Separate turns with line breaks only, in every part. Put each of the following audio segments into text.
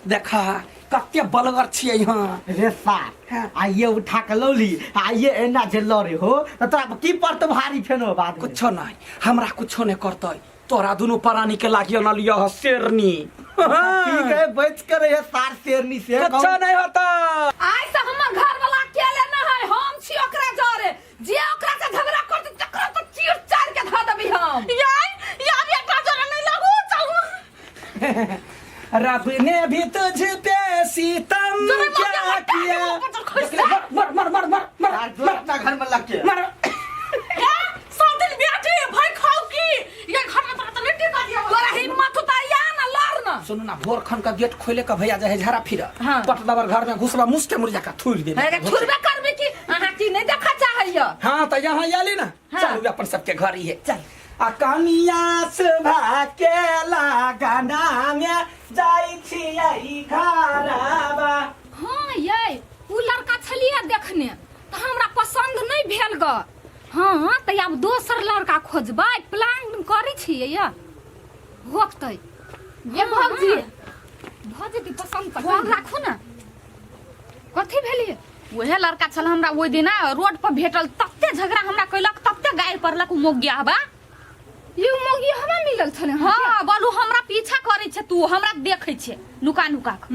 देखा कते बलगर छियै यहाँ।
रे सार,
हाँ।
आइए उठा के लौली, आइए एना जे लड़े हो त तोरा पर की पड़तो भारी फेनो बाद में?
कुछो नहीं, हमरा कुछो नहीं करतै। तोरा दुनू प्राणी के लागियो न लियो ह शेरनी।
ठीक है, बच कर रहे सार शेरनी से।
कुछो नहीं होता।
आइ से हमर घर वाला अकेले न है, हम छी ओकरा जरे। जे ओकरा से झगड़ा करते तकरा तो चीर चार के धऽ देबी हम।
यार यार एकरा जरे नहीं लागू, चलू।
रब ने भी तुझ पे सितम
जरा
क्या
मर जा,
किया?
मर जा,
मर मर मर मर मर
सार जो अपना घर में लग के
मर।
ए, सब दिन बेटी भाई खाओ की ये घर में तो नहीं टिका दिया।
तोरा हिम्मत होता या ना लड़ ना।
सुनू ना, भोर खन का गेट खोले का भैया जाए झाड़ा फिर।
हाँ।
पट दबर घर में घुसबा मुस्के मुर्जा का थूर दे।
अरे थुरबे करबे की अहाँ की नहीं देखा चाहैया।
हाँ तो यहाँ आली ना।
हाँ।
चलू अपन सबके घर ही है, चल। आ कनिया सुभा के लगाना में जाई छियै घरवा।
हाँ ये उ लड़का छलिए देखने तो हमरा पसंद नहीं भेल ग। हाँ तो आब दोसर लड़का खोजबै, प्लान करै छियै या होकतै।
ये भौजी।
भऽ जेतै पसंद तऽ फोन राखू ना। कथी भेलियै?
वहे लड़का छल हमरा ओहि दिना रोड पर भेटल, तते झगड़ा हमरा कैलक, तते गारि पड़लक उ मोगिया हबा।
ई मोगी हमरा मिलल छलै?
हाँ बोलू, हमरा पीछा करै छै, तू हमरा देखै छै नुका नुका के।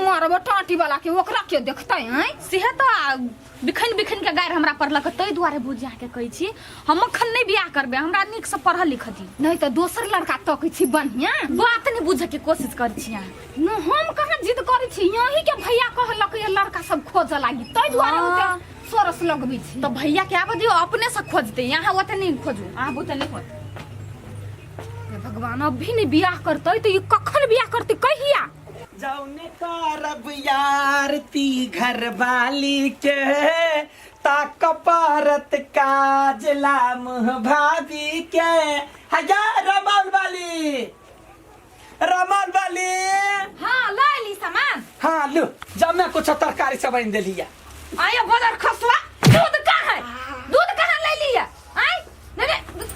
मरबो टाटी वाला के, ओकरा के देखतै? आँय
सेहे तऽ बिखन बिखन के गारि हमरा पड़लक। ताहि दुआरे भौजी अहाँके कहै छी, हम अखन नहि बियाह करबै, हमरा नीकसँ पढ़ल लिखऽ दियौ।
नहि तऽ दोसर लड़का तकै छी बढ़िया।
बात नहि बुझऽ के कोशिश करै छी अहाँ।
न हम कहाँ जिद करै छी, यही के भैया कहलक ये लड़का सब खोजऽ लागी, ताहि दुआरे
हाँ।
ओते सोरस लगबै छी।
तऽ भैया के आबऽ दियौ, अपने से खोजतै, यहाँ ओते नहि खोजू, अहाँ बुते नहि होत।
हे भगवान, अभी नहि बियाह करतै तऽ ई कखन बियाह करतै, कहिया?
जौन करब यार ती घर वाली के ताक पारत काजला मुँह भाभी के। हजार रमौल वाली, रमौल वाली।
हाँ ला ली सामान।
हाँ लू, जब मैं कुछ तरकारी सब आनि देलिया।
आया बदर खसुआ, दूध कहाँ है? दूध कहाँ ले लिया? आय नहीं नहीं, दूध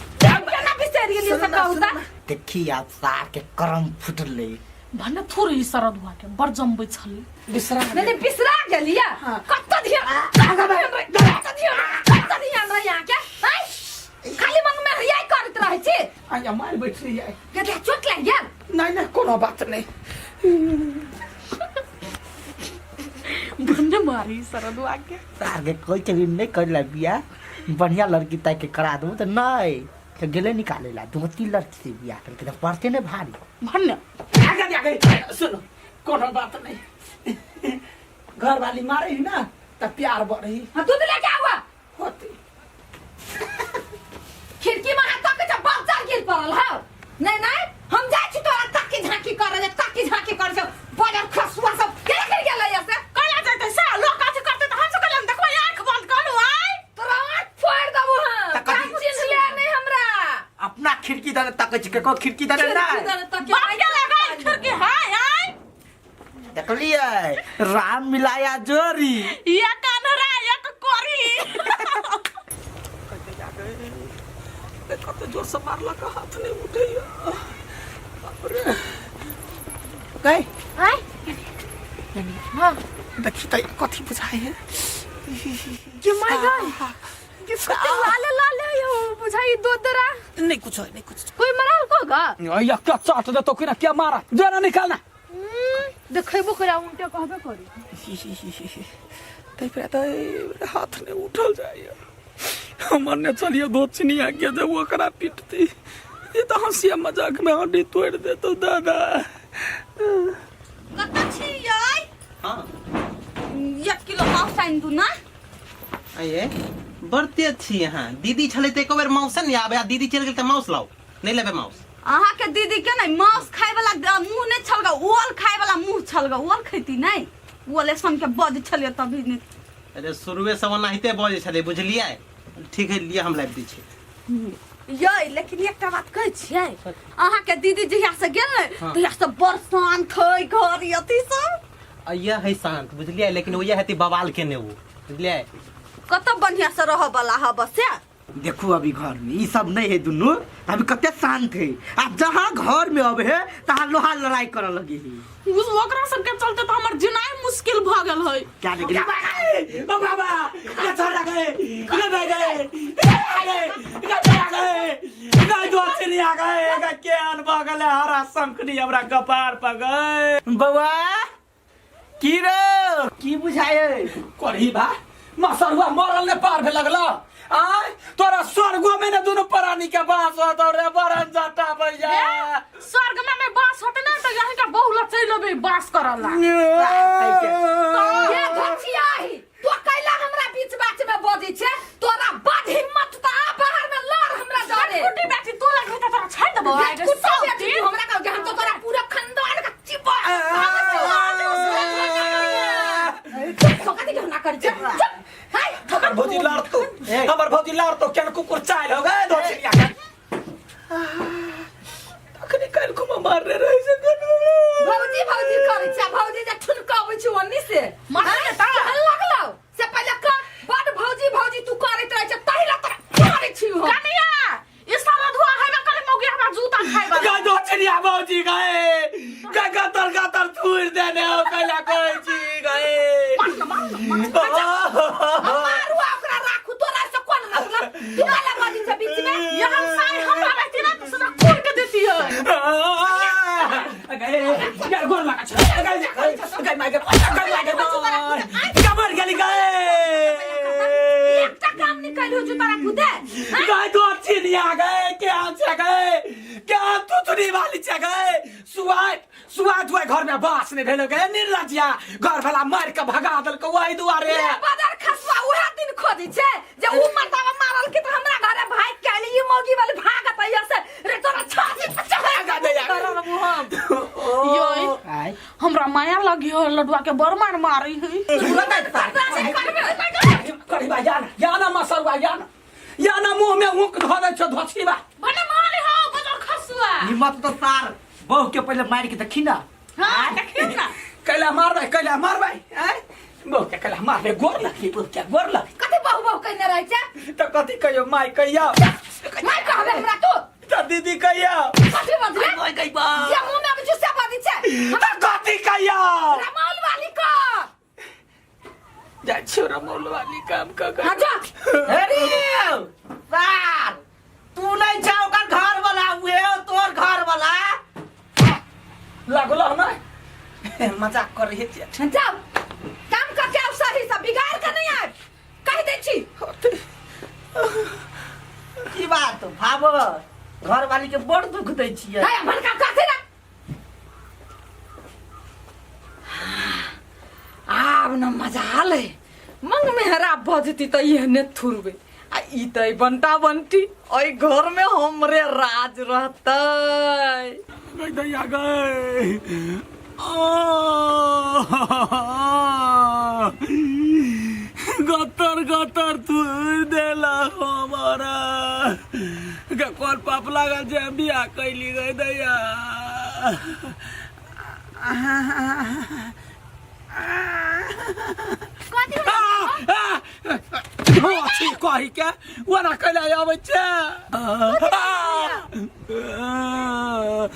केना बिसरि गेलियै से कहू तऽ।
देखी आप सार के करम फुटले।
भने थोड़े ही सरद हुआ के बड़ जमबै छलै।
बिसरा
नहीं नहीं, बिसरा गेलिया। कत्तो ध्यान, कत्तो ध्यान रहे, कत्तो ध्यान, कत्तो ध्यान रहे यहाँ के? आय खाली मंग में रियाई करैत रहै छी।
आया मार बैठ रही है।
के चोट लागि गेल?
नहीं नहीं, कोनो बात नहीं।
भन्ने मारी सरद हुआ के।
सार के कोई चीज नहीं कर ला बियाह, बढ़िया लड़की ताक के करा दू तो नहीं तो गेले निकाले ला दो तीन लड़की से बियाह करके तो पड़ते नहीं भारी।
भन्ने
आगे आगे सुनो, कोनो बात नहीं, घर वाली मारे ही ना तो प्यार बढ़ी।
हाँ दूध लेके आवा।
होती
खिड़की में हाथ तक जब बच्चा गिर पड़ल हौ। नहीं नहीं, हम जाइ छी तोरा ताकी झांकी करे जे, ताकी झांकी करे जे बजर खसुआ सब के गिर गेलै से।
कला जैते से लोग अथी करते त हम सब कला देखबै, आंख बंद करू। आय
तोरा आंख फोड़ देबो हम।
त कथी?
काम चिन्ह ले नहीं हमरा।
अपना खिड़की दने तकै छी, केको खिड़की दने
खिड़की
नहीं।
दने तके।
बाप के लगा खिड़की हाय आय।
देखलियै, राम मिलाया जोड़ी।
एक अनहरा एक कोरी।
कते जोर से मारलक, हाथ नहीं उठैया, बाप रे। गई।
आय
हाँ देखी त कथी बुझाइ है।
के my गई, कते लाले लाले यो बुझाई दोदरा।
नहीं कुछ है, नहीं कुछ।
कोई मरल को गा?
या क्या चाट दे तो ना क्या मारा, जो ना निकालना।
देखेबो करा, उनटे कहबे करी।
तै पर त हाथ नहीं उठल जाइए हमर। ने चलिए दो चिनिया के जब ओकरा पीटती, ये तो हंसिया मजाक में हड्डी तोड़ देतो दादा।
कतऽ छी यै?
हाँ।
1 किलो मांस आनि दू ना।
अये बड़ तेज छी अहाँ। दीदी छलै तऽ एको बेर माउसे नहि आबै, आ दीदी चलि गेल तऽ माउस लाउ। नहि लेबै माउस।
अहाँ के दीदी के नहीं मांस खाए वाला मुंह नहीं छल गा, ओल खाए वाला मुंह छल गा। ओल खैती नहीं, ओल ऐसन के बज छलिए तभी नहीं।
अरे शुरुए से ओनाहिते बजै छलै, बुझलियै? ठीक है, लिअ, हम लाबि दै छी।
यै लेकिन एकटा बात कहै छियै, अहाँ के दीदी जहिया से गेल ने
हाँ।
तहिया से बड़ शांत है घर अथी सब।
अइया है शांत, बुझलियै? लेकिन ओइया हेतै बवाल केने ओ, बुझलियै?
कतऽ बढ़िया से रहऽ वाला हब से।
देखू अभी घर में ई सब नहीं है दुनू त अभी कते शांत है। आप जहाँ घर में अब है तहाँ लोहा लड़ाई करे लगी है।
उस ओकरा सबके चलते तो हमर जिनाइ मुश्किल भ गेल है।
क्या देख रही?
ओ बाबा ये छोड़ा गए ये भाई गए ये गए ये गए गए दो चिड़िया गए गए के अनभव गले हरा शंखनी हमरा कपार पर गए।
बउआ
की रे
की बुझाए?
करही बा मसरुआ मरल ने पार भेल लगल आय तोरा स्वर्गो में ने दुनु प्राणी के बास होत रे बरन जाता भैया।
स्वर्ग में में बास होते ना तो यहाँ के बहुला चल अबे बास करला।
ये घचिया ही तो कैला हमरा बीच बात में बजै छै? तोरा बड हिम्मत त आ बाहर में लड़ हमरा जरे।
कुटी बेटी तू लग त तोरा छाड़ देबो।
बेट कुत्ता बेटी तू हमरा कहू हम तो तोरा पूरा खानदान के चिपा कथी के ना कर चुप हाय।
हमर भौजी लड़तो, हमर भौजी लड़तो केन कुकुर चाइल हो गए दो चिड़िया के अखनी काल कुमा मार रे रहे से।
भौजी भौजी करै छै, भौजी जे ठुनकाबै छै ओन्नी से
मार
हैं?
ने ता।
केहन लगलौ से पहिले कह। बड भौजी भौजी तू करैत रहै छै ताहि ला तोरा मारै छी हम।
कनिया ई सारा धुआ हेबे करे मौगी हमरा जूता खाइ वाला।
गए दो चिड़िया भौजी गए गए गतर गतर थूर देने हो कैला कहै छी गए।
मारू आ ओकरा राखू, तोरा से कोन मतलब? तू कैला बजै छै बीच में?
ये हम साई हमरा रहती ना तो सदा कोड़ के देती है।
गए यार गोर लगा छ गए गए my गए गए my गए कमर गेली गए।
एकटा काम निकालि हो जो तोरा खुदे।
गए दो चिड़िया गए के हम छ गए के हम तुतुनी वाली छ गए सुआत सुआत हुए घर में बास नहीं भेलो गए निर्लज्जिया घर वाला मार के भगा देलको वही दुआरे।
रे बदर खसुआ उहे दिन खोजै छै जे उ मर्दावा मारल के त हमरा घरे भाग के आइल ई मौगी वाली भागत आइया से रे तोरा छाती पर चढ़ा
आगा दे यार।
करब हम।
यो
आय
हमरा माया लगी हो लडुआ के बड़ मार मारी है।
करी बा याना याना मसरुआ याना याना मुंह में ऊक धो दै छौ धोछी बा।
भने मारी हो बदर खसुआ।
हिम्मत तो सार बहू के पहले मार के देखी ना।
हां देखियो ना।
कैला मारबै कैला मारबै आय बहू के कैला मारबै गोर लगी बहू के गोर लगी।
कथी बहु बहु कहने रहै छै?
त कथी कहियो माय कहियो?
माय कहबे हमरा तू?
त दीदी कहियो?
कथी बजले?
माय कहिबा।
जे मुंह में आबै छै से बजै छै।
त कथी कहियो?
रमौल वाली का
जाइ छियौ रमौल वाली काम क के।
हाँ जा।
अरे सार तू नहीं छा ओकर घर वाला उहे हो तोर घर वाला।
लागल ना मजाक कर रही छियै।
जाओ काम करके आओ सही से, बिगाड़ के नहीं आए कह दै छी।
की बात भाबो घर वाली के बड़ दुख दै छियै।
है भनका कथी ना आब न मजा आलै मंग मेहरा बजती त एहने थुरबै आ ई त ई बंटा बंटी ओइ घर में हमरे राज रहतै।
गई दैया गई गतर गतर थूर देला हमारा गे कोन पाप लागल जे हम बियाह कैली गई दैया। कथी कही के ओना कैला आबै छै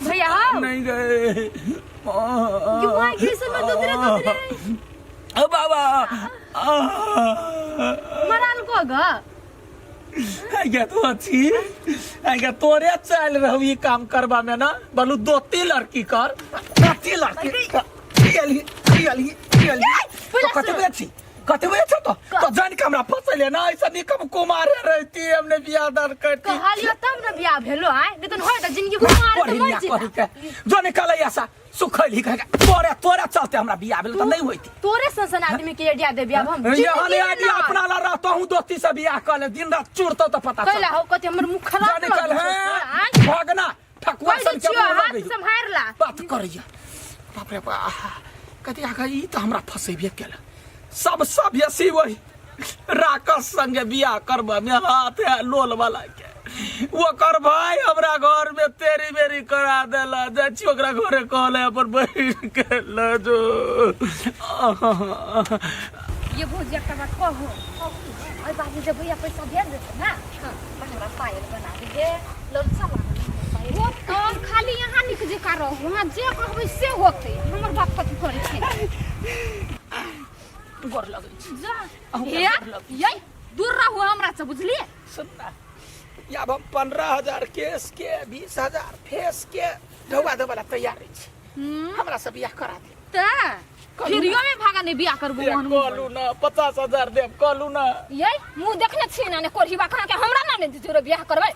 भैया हो।
नहीं गए।
क्यों आए गए में दूधरे दूधरे?
ओ बाबा
मराल को ग
आज्ञा तो अच्छी आज्ञा तोरे चल रहू ई काम करबा में ना बोलू दो तीन लड़की कर दो तीन लड़की अली अली अली तो कते बजे छी कते बजे छौ तो तो जान के हमरा फसैले ना ऐसा निकम कुमारे रहती हमने बियाह दान करती।
कहलियो तब न बियाह भेलो आय नहीं तो होय त जिंदगी कुमार त
पढ़ी
मर
लिया
जेता।
कही के जो निकल ऐसा सुखैली कह के तोरे तोरे चलते हमरा बियाह भेल त नहीं होती।
तोरे सन सन आदमी के आइडिया देबी अब हम।
यहाँ
जिंदगी
नहीं
में
आइडिया
ना।
अपना ला रहता हूँ दोस्ती से बियाह कर ले दिन रात चूरतो तो पता चल।
कैला हो कथी हमर मुख खराब
जो निकल
लगै
है
छै, आँय?
भगना ठकुआ
कहि
सन
दै
के
छियौ,
मुँह
हाथ
लगै।
सम्हारि ला।
बात करैया बाप रे बाप कथी आगा ई त हमरा फसेबे केला सब सब यसी वही राकस संगे बियाह करबा में हाथ है लोल वाला के ओकर भाई हमरा घर में तेरी मेरी करा देला जाइ छी ओकरा घरे कहले अपन बहिन के ल जो।
ये भौजी एकटा बात कहू? ओहि बाबू जे भैया पैसा भेज देतै ना, तऽ हमरा पायल बना दिहे, ललचा लागल हमरा पायल। ओ काम खाली यहाँ निक जेका रहू, अहाँ जे कहबै से होतै। हमर बाप कथी करै छै?
गोर लगै छी।
जा।
अहूँ
हे
गोर लगै।
यै, दूर रहू हमरा से, बुझलियै?
सुन ना, आब हम 15,000 केस के, 20,000 फेस के ढौआ देबऽ ला तैयार अछि। हमरा से बियाह करा दे।
तऽ फिरियो में भागा नहीं बियाह करबो।
ये
ओहन
कहलू ना, 50,000 देब, कहलू ना।
यै, मुंह देखने छी ना ने कोढ़ीबा कहाँ के? हमरा ना ने जोरे बियाह करबै।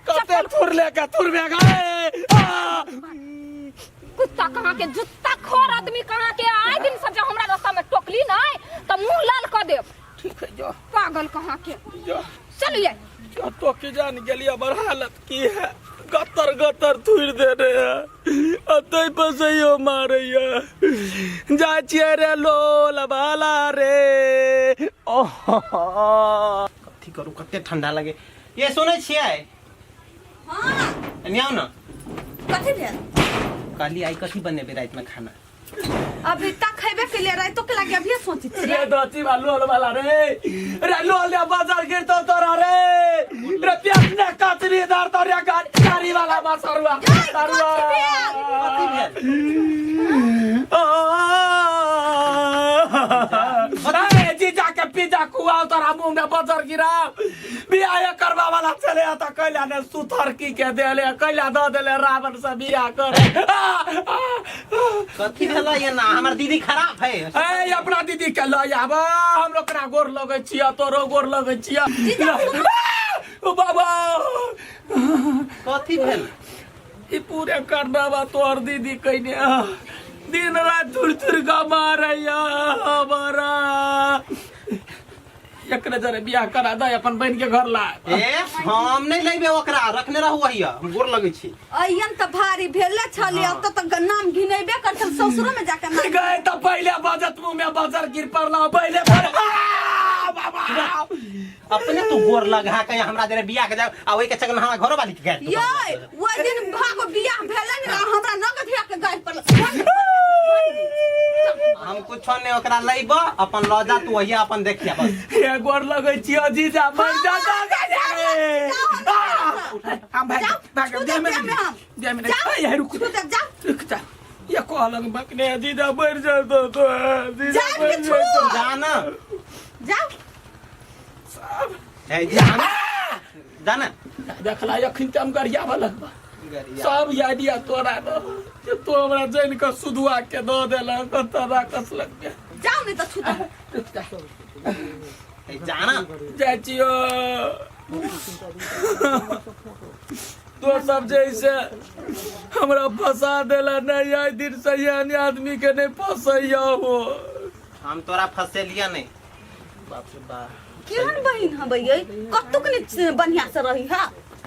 कते थुर लेके थुर में गए।
कुत्ता कहाँ के, जुत्ता खोर आदमी कहाँ के, आए दिन सब जे हमरा रास्ता में टोकली नहीं तऽ मुंह लाल कऽ देब।
ठीक है, जो।
पागल कहाँ के।
जो।
चलिए।
जो तो की जान गेली हमर हालत की है। गतर गतर थुर देने है, अतै पसैयो मारैया। जाइ छियै रे लोल बाला रे। ओह,
कथी करू, कते ठंडा लगे। ये सुनै छियै?
हाँ।
एने आउ न।
कथी भेल?
कहली आइ कथी बनेबै रातिमे खाना?
अभी तक खेबे के लिए राइतो के लागे अभी सोची
रे
छियै।
दची बा लोल वाला रे, रे लोल रे, बाजार गिरतो तोरा रे। रे प्याज ने कचरी दर तोरा गाड़ी गाड़ी वाला बा सरुआ सरुआ।
कथी भेल?
अरे जीजा के पिज्जा खुआओ, तोरा मुंह में बजर गिराओ। बियाह करवा वाला चले त कैला ने सुथर की के देले, कैला द देले रावण से बियाह कर।
कथी भेलै एना? हमर दीदी खराब है?
ए, अपना दीदी के लऽ आब। हम ओकरा गोर लगै छियै, तोरो गोर लगै छियै। ओ बाबा।
कथी भेल?
ई पूरे करनावा तोहर दीदी कइने। दिन रात थुर थुर का मारैया हमारा। एकरे जरे बियाह करा दे, अपन बहन के घर ला।
ए, हम नहीं लेबे ओकरा, रखने रहू अहिया, हम गोर लगै छी।
अयन तऽ भारी भेले छली। अब तऽ नाम घिनेबे करतन ससुरो में जाके नाम।
गए तो पहले बजत मुंह में बजर गिर पड़ला पहले पर। आ, बाबा।
अपने तू गोर लगा के हमरा जरे बियाह के जाओ आ ओइ के चक्कर में हमरा घरो वाली के गारि।
ये ओइ दिन भागो बियाह भेले ने, हमरा नगद हिया के गारि पड़ल।
हम कुछो नहीं ओकरा लैब, अपन ल जा तू अहिया, अपन देखिया बस।
हे, गोर लगै छियो जीजा, मर जा जा जा जा। हम भाग भाग।
छू
दे
देब
में
देह में हम।
दे में।
जाओ।
ए, रुक।
छू देब, जाओ।
रुक जा। ये कहलक बकने जीजा बढ़ जा तो जीजा
जा
बढ़
के
जा।
छू।
जा ना।
जाओ।
ए, जा ना, जा ना।
देखला, अखन तऽ हम गरियाबऽ लगबा।
गरिया।
सब आइडिया तोरा दो जे तू हमरा जानि कऽ सुधुआ के दऽ देलक, तोरा कस लगबे।
जाओ नहीं तो छू देब।
रुक जा।
ए, जा ना।
जाइ छियो। तो सब जैसे हमरा फंसा देला नहीं, आइ दिन से एहन आदमी के नहीं फंसैया हो।
हम तोरा फसेलिया नहीं, बाप रे बाप।
केहन बहिन हबै यै? कतुक ने बढ़िया से रही हा।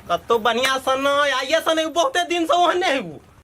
कतौ बढ़िया सन आइए सन, बहुते दिन से ओहने है उ।